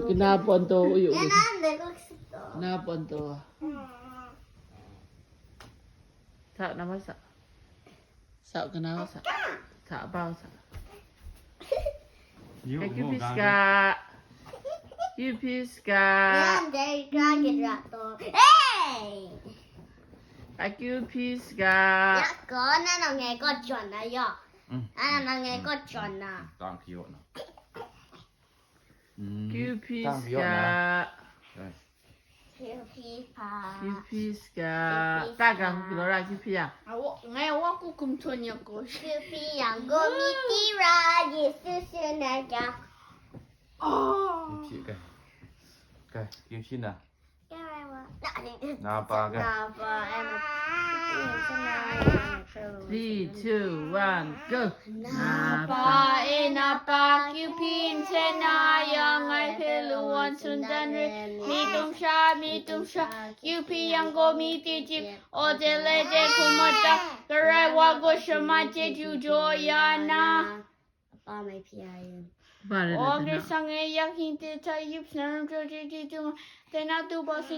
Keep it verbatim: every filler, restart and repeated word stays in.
Kena pon to, uyu. Kena pon to. Sa, nama sa. Sa, kena sa. Sa, bau sa. Yu, ka kiu mu pis ga ka. Kiu pis ga. Yan dai ga ki ra to. Hey! Ka kiu pis ga. Ya ko na na ngai ko chon na yo. Mm. Ana na ngai ko chon na. Tang kiu na. Mm. Kiu pis ga. Kiu pis ga. Kiu pis ga. Ta ga ku lo ra kiu pis ya. Awo, ngai awo ku kum chon ya ko. Kiu pis yang go mi ti ra, Yesu se na ga. Oh. Kiu pis ga. Ga, kiu pis na. Napa ga. Three, two, one, go. Napa e, napa, kiu pis nsen na yang ngai hpe lawan sun dan re. Mi tum sha, mi tum sha, kiu pis yang go mi ti jip. O de le de kumata, karai wa go shama je ju jo ya na. Apa mai phi a yin. Ba re na Om tana. Re sang e yak hin te ta yup na ram jo je je tu ma. Te na tu ba sing